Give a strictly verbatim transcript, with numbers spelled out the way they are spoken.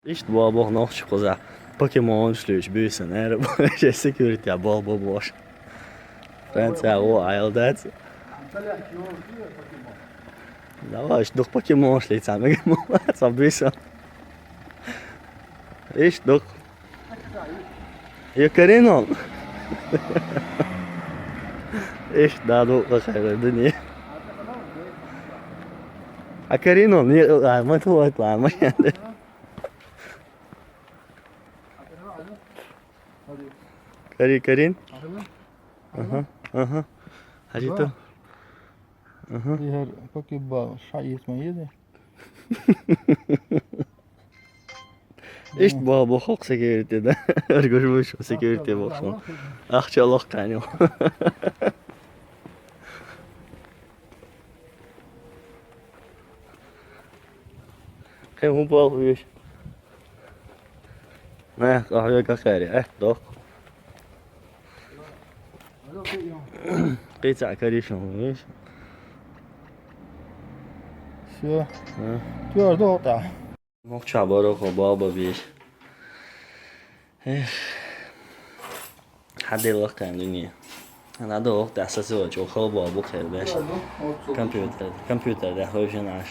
Иштта баьб нохчий кхузахь. Покемонаш луьйш буьйсан, аьлла, шайн security баьб бохуш. Франция гӀо Ӏайла дац. Давай, иштта дукха покемонаш лийца мега ма вац, цхьа буьйсан. Иштта дукха. Ю карин он? Иштта да дукха хайра дуьне. А карин он? Не, а, ма ту вайт ла, ма ян. Кари, карин? Ага, ага. Хьажи ту. Ага. Ихар покебал, шаиц ма еде. Иштта баьб боху security, да. Аргуш буш security боху. Ахча лохкани. Кхин хӀун боху веш? Нах, къахьоьга кхаьри, э, дохку. Кхин цхьа кариш хӀун веш? Всё. А. Тёр дохта. Нохча баро хо баба беш. Эх. Хьан де лакхен дуьне. Надо ох, да, сасывать, ох, хал баба, хел беш. Компьютер, компьютер, да, хой женаш.